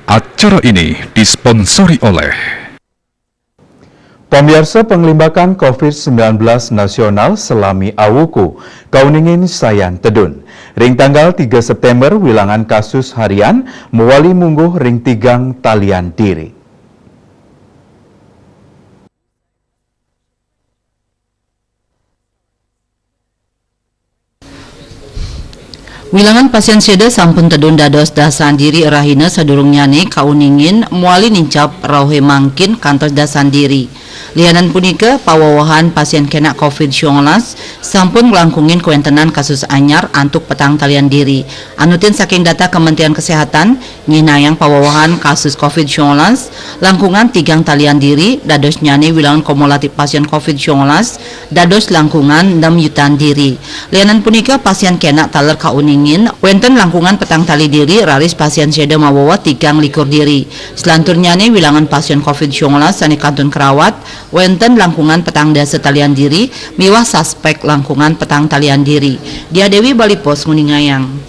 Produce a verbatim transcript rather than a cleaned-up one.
Acara ini disponsori oleh Pamiarsa, panglimbakan covid sembilan belas nasional salami awuku kauningin sayan tedun. Ring tanggal tiga September, wilangan kasus harian mawali mungguh ring tigang talian diri. Wilangan pasien seda sampun tedun dados dasan diri rahina sadurungnyane kauningin mawali nincap rauhe mangkin kantos dasan diri. Lianan punika, pawewehan pasien kenak covid sembilan belas sampun nglangkungin kawentenan kasus anyar antuk petang talian diri. Anutin saking data Kementerian Kesehatan, nyihnayang pawewehan kasus covid sembilan belas langkungan tigang talian diri, dadosnyane wilangan kumulatif pasien covid sembilan belas dados langkungan nem yutan diri. Lianan punika, pasien kenak taler kauningin wenten langkungan petang tali diri, raris pasien seda maweweh tigang likur diri. Selanturnyane, wilangan pasien covid sembilan belas sane kantun karawat wenten langkungan petang dasa talian diri miwah suspek langkungan petang talian diri. Diah Dewi, Bali Post, nguningayang.